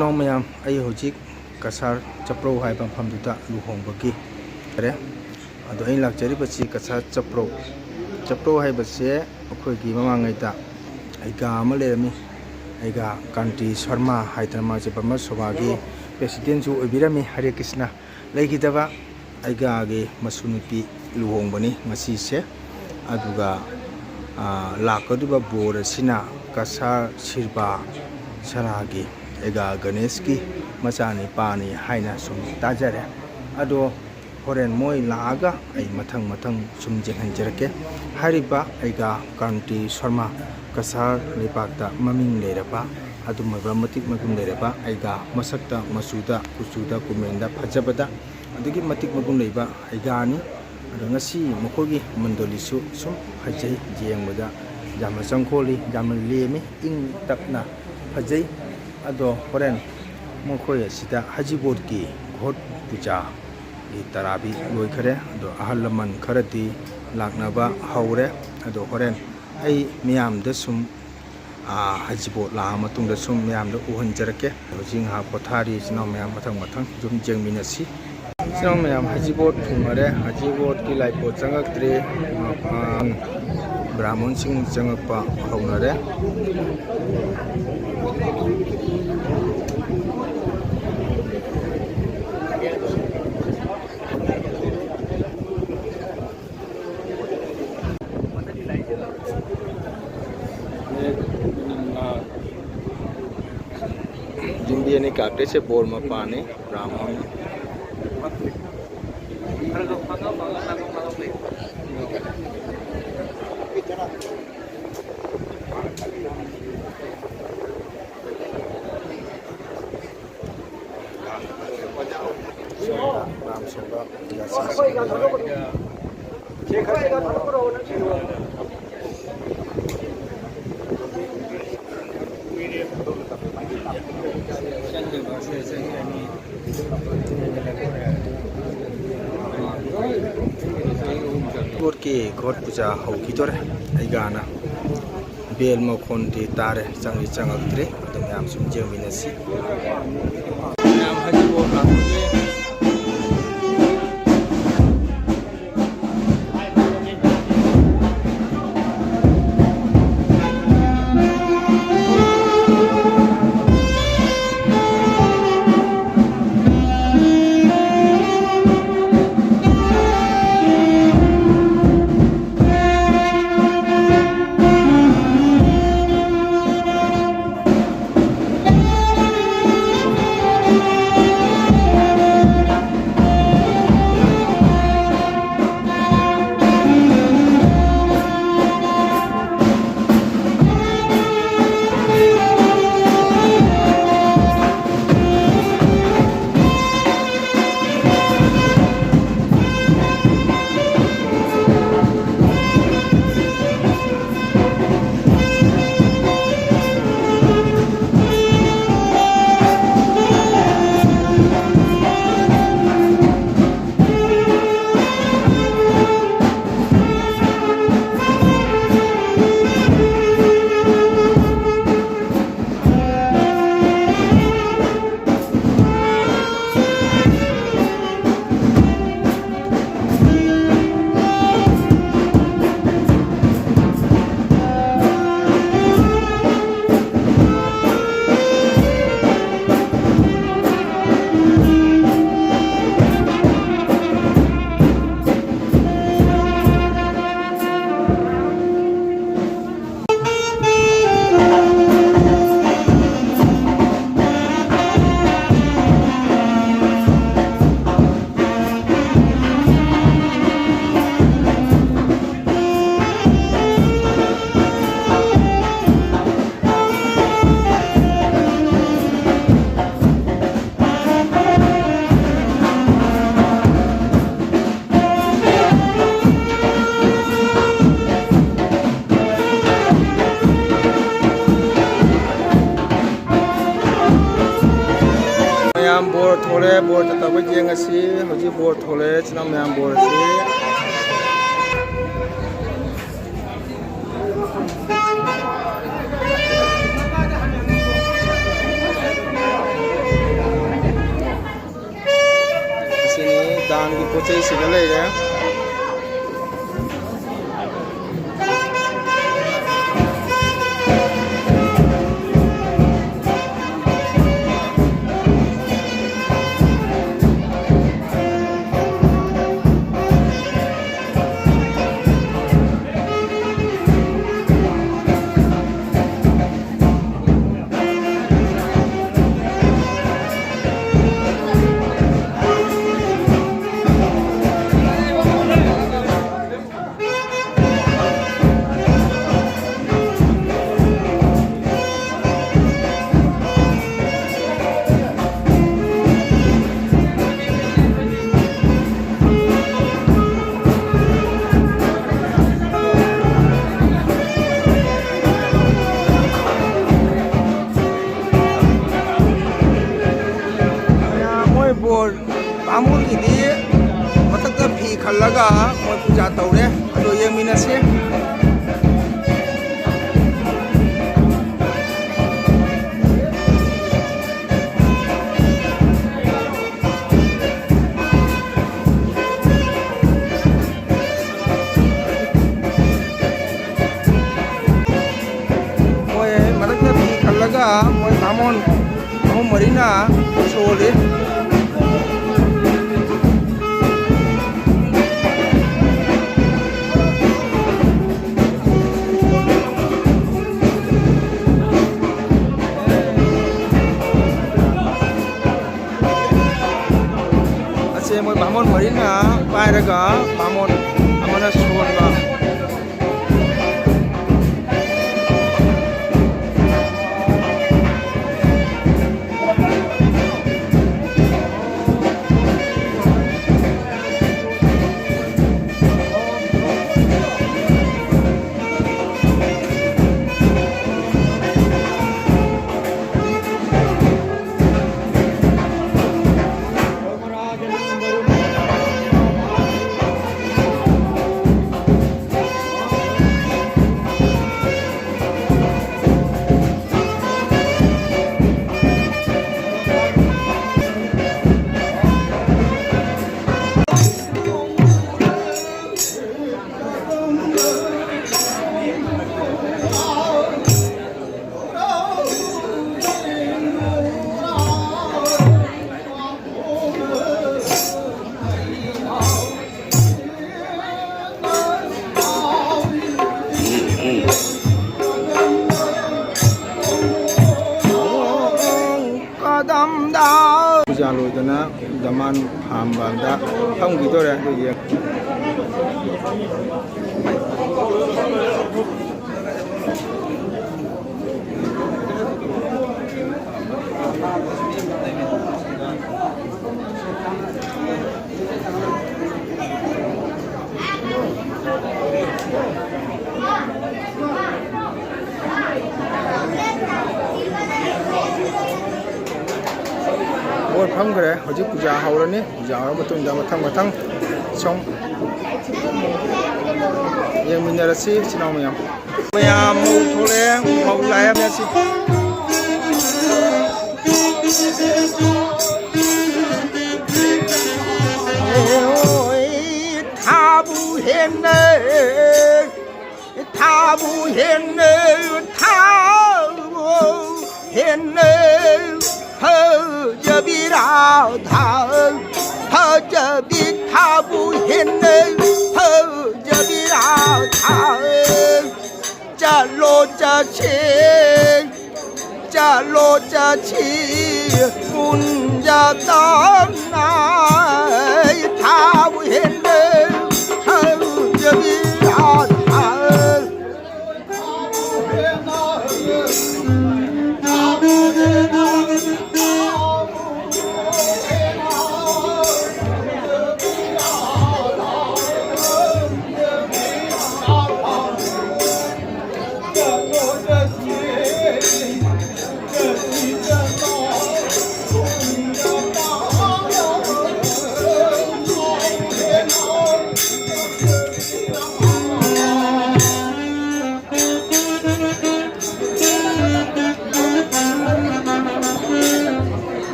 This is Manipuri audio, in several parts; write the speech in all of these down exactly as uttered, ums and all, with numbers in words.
ꯏꯅꯥꯎ ꯃꯌꯥꯝ, ꯑꯩ ꯍꯧꯖꯤꯛ ꯀꯁꯥꯔ ꯆꯄ꯭ꯔꯧ ꯍꯥꯏꯕ ꯃꯐꯝꯗꯨꯗ ꯂꯨꯍꯣꯡꯕꯒꯤ ꯂꯥꯛꯆꯔꯦ꯫ ꯑꯗꯣ ꯑꯩꯅ ꯂꯥꯛꯆꯔꯤꯕꯁꯤ ꯀꯁꯥꯔ ꯆꯄ꯭ꯔꯧ, ꯆꯄ꯭ꯔꯧ ꯍꯥꯏꯕꯁꯦ ꯑꯩꯈꯣꯏꯒꯤ ꯃꯃꯥꯡꯉꯩꯗ ꯑꯩꯒꯥ ꯑꯃ ꯂꯩꯔꯝꯃꯤ꯫ ꯑꯩꯒꯥ ꯀꯥꯟꯇꯤ ꯁꯔꯃ ꯍꯥꯏꯗꯅ, ꯃꯥꯁꯦ ꯕ꯭ꯔꯍꯃ ꯁꯣꯚꯥꯒꯤ ꯄ꯭ꯔꯦꯁꯤꯗꯦꯟꯁꯨ ꯑꯣꯏꯕꯤꯔꯝꯃꯤ꯫ ꯍꯔꯦ ꯀ꯭ꯔꯤꯁꯅ꯫ ꯂꯩꯈꯤꯗꯕ ꯑꯩꯒꯥꯒꯤ ꯃꯁꯨ ꯅꯨꯄꯤ ꯂꯨꯍꯣꯡꯕꯅꯤ ꯉꯁꯤꯁꯦ꯫ ꯑꯗꯨꯒ, ꯑ, ꯂꯥꯛꯀꯗꯧꯔꯤꯕ ꯕꯣꯔ ꯑꯁꯤꯅ ꯀꯁꯥꯔ ꯁꯤꯔꯕꯥ ꯁꯔꯥꯒꯤ ꯑꯩꯒꯥ ꯒꯅꯦꯁꯀꯤ ꯃꯆꯥꯅꯤꯄꯥꯅꯤ ꯍꯥꯏꯅ ꯁꯨꯝ ꯇꯥꯖꯔꯦ꯫ ꯑꯗꯣ ꯍꯣꯔꯦꯟ ꯃꯣꯏ ꯂꯥꯛꯑꯒ ꯑꯩ ꯃꯊꯪ ꯃꯊꯪ ꯁꯨꯝ ꯌꯦꯡꯍꯟꯖꯔꯛꯀꯦ꯫ ꯍꯥꯏꯔꯤꯕ ꯑꯩꯒꯥ ꯀꯥꯟꯇꯤ ꯁꯔꯃ ꯀꯁꯥꯔ ꯂꯩꯄꯥꯛꯇ ꯃꯃꯤꯡ ꯂꯩꯔꯕ, ꯑꯗꯨꯝ ꯑꯣꯏꯕ ꯃꯇꯤꯛ ꯃꯒꯨꯟ ꯂꯩꯔꯕ ꯑꯩꯒꯥ, ꯃꯁꯛꯇ, ꯃꯆꯨꯗ, ꯀꯨꯆꯨꯗ, ꯀꯨꯃꯦꯟꯗ ꯐꯖꯕꯗ ꯑꯗꯨꯛꯀꯤ ꯃꯇꯤꯛ ꯃꯒꯨꯟ ꯂꯩꯕ ꯑꯩꯒꯥꯅꯤ꯫ ꯑꯗꯣ ꯉꯁꯤ ꯃꯈꯣꯏꯒꯤ ꯃꯟꯗꯣꯂꯤꯁꯨ ꯁꯨꯝ ꯐꯖꯩ, ꯌꯦꯡꯕꯗ ꯌꯥꯝꯅ ꯆꯪꯈꯣꯜꯂꯤ, ꯌꯥꯝꯅ ꯂꯦꯝꯃꯤ, ꯏꯪ ꯇꯞꯅ ꯐꯖꯩ꯫ ꯑꯗꯣ ꯍꯣꯔꯦꯟ ꯃꯈꯣꯏ ꯑꯁꯤꯗ ꯍꯖꯤꯕꯣꯠꯀꯤ ꯘꯣꯠ ꯄꯨꯖꯥꯒꯤ ꯇꯔꯥꯕꯤ ꯂꯣꯏꯈꯔꯦ꯫ ꯑꯗꯣ ꯑꯍꯜ ꯂꯃꯟ ꯈꯔꯗꯤ ꯂꯥꯛꯅꯕ ꯍꯧꯔꯦ꯫ ꯑꯗꯣ ꯍꯣꯔꯦꯟ ꯑꯩ ꯃꯤꯌꯥꯝꯗ ꯁꯨꯝ, ꯑꯥ, ꯍꯖꯤꯕꯣꯠ ꯂꯥꯛꯑ ꯃꯇꯨꯡꯗ ꯁꯨꯝ ꯃꯌꯥꯝꯗ ꯎꯍꯟꯖꯔꯛꯀꯦ꯫ ꯍꯧꯖꯤꯛ ꯉꯥꯏꯍꯥꯛ ꯄꯣꯊꯥꯔꯤ꯫ ꯏꯆꯤꯟ ꯏꯅꯥꯎ ꯃꯌꯥꯝ ꯃꯊꯪ ꯃꯊꯪ ꯁꯨꯝ ꯌꯦꯡꯃꯤꯟꯅꯁꯤ꯫ ꯏꯆꯤꯟ ꯏꯅꯥꯎ ꯃꯌꯥꯝ, ꯍꯖꯤꯕꯣꯠ ꯊꯨꯡꯅꯔꯦ꯫ ꯍꯖꯤꯕꯣꯠꯀꯤ ꯂꯥꯏꯄꯣꯠ ꯆꯪꯉꯛꯇ꯭ꯔꯤ꯫ ꯃꯄꯥꯟ ꯕ꯭ꯔꯥꯍꯃꯟꯁꯤꯡ ꯆꯪꯉꯛꯄ ꯍꯧꯅꯔꯦ꯫ ꯌꯨꯝꯕꯤ ꯑꯅꯤ ꯀꯥꯛꯇꯣꯏꯁꯦ ꯕꯣꯔ ꯃꯄꯥꯅꯤ, ꯕ꯭ꯔꯥꯍꯃꯟ꯫ ꯔꯥꯝ ꯁꯦꯝꯕ ꯄꯨꯖꯥꯁꯤꯡ꯫ ꯒꯣꯠꯀꯤ ꯒꯣꯠ ꯄꯨꯖꯥ ꯍꯧꯈꯤꯗꯣꯔꯦ꯫ ꯑꯩꯒꯥꯅ ꯕꯦꯜ ꯃꯈꯣꯟꯗꯤ ꯇꯥꯔꯦ, ꯆꯪꯗꯤ ꯆꯪꯉꯛꯇ꯭ꯔꯤ꯫ ꯑꯗꯨ ꯃꯌꯥꯝ ꯁꯨꯝ ꯌꯦꯡꯃꯤꯟꯅꯁꯤ꯫ ꯃꯌꯥꯝ ꯍꯖꯤꯕꯣ ꯂꯥꯛꯄꯒꯤ ꯃꯌꯥꯝ ꯕꯣꯔ ꯊꯣꯛꯂꯦ, ꯕꯣꯔ ꯇꯧꯕ ꯌꯦꯡꯉꯁꯤ꯫ ꯍꯧꯖꯤꯛ ꯕꯣꯔ ꯊꯣꯛꯂꯦ, ꯏꯆꯤꯟ ꯏꯅꯥꯎ ꯃꯌꯥꯝ ꯕꯣꯔ ꯑꯁꯤ꯫ ꯏꯆꯦꯁꯤꯒ ꯂꯩꯔꯦ꯫ ꯃꯣꯏ ꯕꯣꯔ ꯕꯥꯃꯣꯟꯒꯤꯗꯤ ꯃꯊꯛꯇ ꯐꯤ ꯈꯜꯂꯒ ꯃꯣꯏ ꯄꯨꯖꯥ ꯇꯧꯔꯦ꯫ ꯑꯗꯣ ꯌꯦꯡꯃꯤꯟꯅꯁꯤ꯫ ꯃꯣꯏ ꯃꯊꯛꯇ ꯐꯤ ꯈꯜꯂꯒ ꯃꯣꯏ ꯕꯥꯃꯣꯟ ꯑꯍꯨꯝ ꯃꯔꯤꯅ ꯁꯣꯜꯂꯤ꯫ ꯑꯁꯦ ꯃꯣꯏ ꯕꯥꯃꯣꯟ ꯃꯔꯤꯅ ꯄꯥꯏꯔꯒ ꯕꯥꯃꯣꯟ ꯑꯃꯅ ꯁꯣꯟꯕ꯫ ꯂꯣꯏꯗꯅ ꯗꯃꯥꯟ ꯐꯥꯝꯕꯗ ꯐꯝꯈꯤꯗꯣꯔꯦ꯫ ꯑꯗꯨ ꯌꯦꯡ- ꯕꯣꯠ ꯐꯝꯈ꯭ꯔꯦ꯫ ꯍꯧꯖꯤꯛ ꯄꯨꯖꯥ ꯍꯧꯔꯅꯤ꯫ ꯄꯨꯖꯥ ꯍꯧꯔ ꯃꯇꯨꯡꯗ ꯃꯊꯪ ꯃꯊꯪ ꯁꯨꯝ ꯌꯦꯡꯃꯤꯟꯅꯔꯁꯤ, ꯏꯆꯤꯟ ꯏꯅꯥꯎ ꯃꯌꯥꯝ꯫ ꯃꯌꯥꯝ ꯃꯧ ꯊꯣꯛꯂꯛꯑꯦ, ꯃꯧ ꯂꯥꯛꯑꯦ꯫ ꯃꯌꯥꯝꯁꯤ꯫ ꯊꯥꯕꯨ ꯍꯦꯟꯅ, ꯊꯥꯕꯨ ꯍꯦꯟꯅ, ꯊꯥꯕꯨ ꯍꯦꯟꯅ ꯐꯖꯕꯤ ꯔꯥꯙꯥ, ꯐꯖꯕꯤ ꯊꯥꯕꯨ ꯍꯦꯟꯅ ꯐꯖꯕꯤ ꯔꯥꯙꯥ꯫ ꯆꯠꯂꯣ ꯆꯠꯁꯤ, ꯆꯠꯂꯣ ꯆꯠꯁꯤ ꯀꯨꯟꯖ ꯇꯝꯅ꯫ ꯊꯥꯕꯨ ꯍꯦꯟꯅ ꯍꯧꯖꯕꯤ ꯔꯥꯙꯥ꯫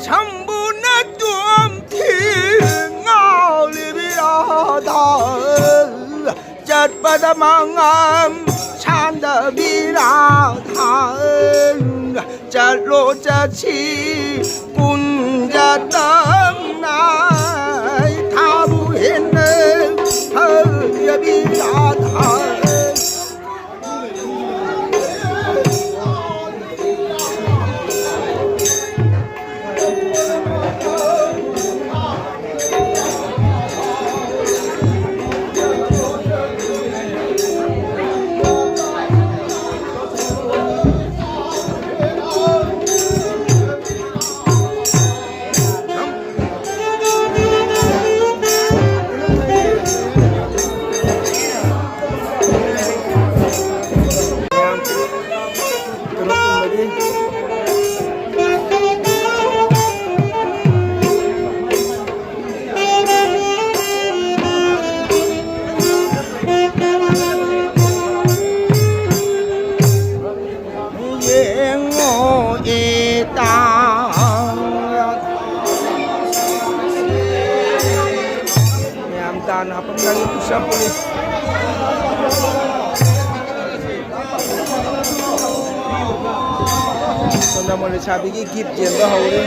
ꯁꯝꯕꯨꯅ ꯇꯨꯝꯊꯤ ꯉꯥꯎꯂꯤꯕꯤ ꯔꯥꯙꯥ, ꯆꯠꯄꯗ ꯃꯉꯝ ꯁꯥꯟꯗꯕꯤ ꯔꯥꯙꯥ꯫ ꯆꯠꯂꯣ ꯆꯠꯁꯤ ꯄꯨꯟ ꯇꯝꯅ ꯊꯥꯕꯨ ꯍꯦꯟꯅ ꯐꯖꯕꯤ ꯔꯥꯙꯥ꯫ ꯌꯦꯡꯉꯣ ꯏꯇꯥ꯫ ꯃꯌꯥꯝ ꯇꯥꯅ ꯍꯥꯄꯝꯗꯥꯏꯒꯤ ꯄꯨꯁꯞ ꯄꯨꯂꯤꯁ꯫ ꯁꯣꯝꯗ ꯃꯣꯏ ꯂꯩꯁꯥꯕꯤꯒꯤ ꯒꯤꯐ ꯆꯦꯟꯕ ꯍꯧꯔꯦ꯫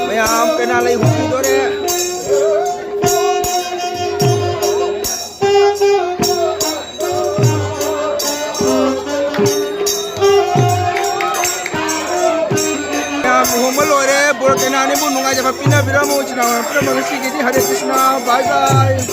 ꯃꯌꯥꯝ ꯄꯦꯅꯥ ꯂꯩ ꯍꯨꯝꯕꯤꯗꯣꯔꯦ꯫ ꯃꯌꯥꯝ ꯂꯨꯍꯣꯡꯕ ꯂꯣꯏꯔꯦ꯫ ꯕꯣꯔ ꯀꯩꯅꯥꯅꯤꯕꯨ ꯅꯨꯡꯉꯥꯏꯖꯕ ꯄꯤꯅꯕꯤꯔꯝꯃꯨ꯫ ꯏꯆꯤꯟ ꯏꯅꯥꯎ ꯃꯌꯥꯝ ꯄꯨꯝꯅꯃꯛ ꯉꯁꯤꯒꯤꯗꯤ ꯍꯔꯦ ꯀ꯭ꯔꯤꯁꯅ꯫ ꯕꯥꯏ ꯕꯥꯏ꯫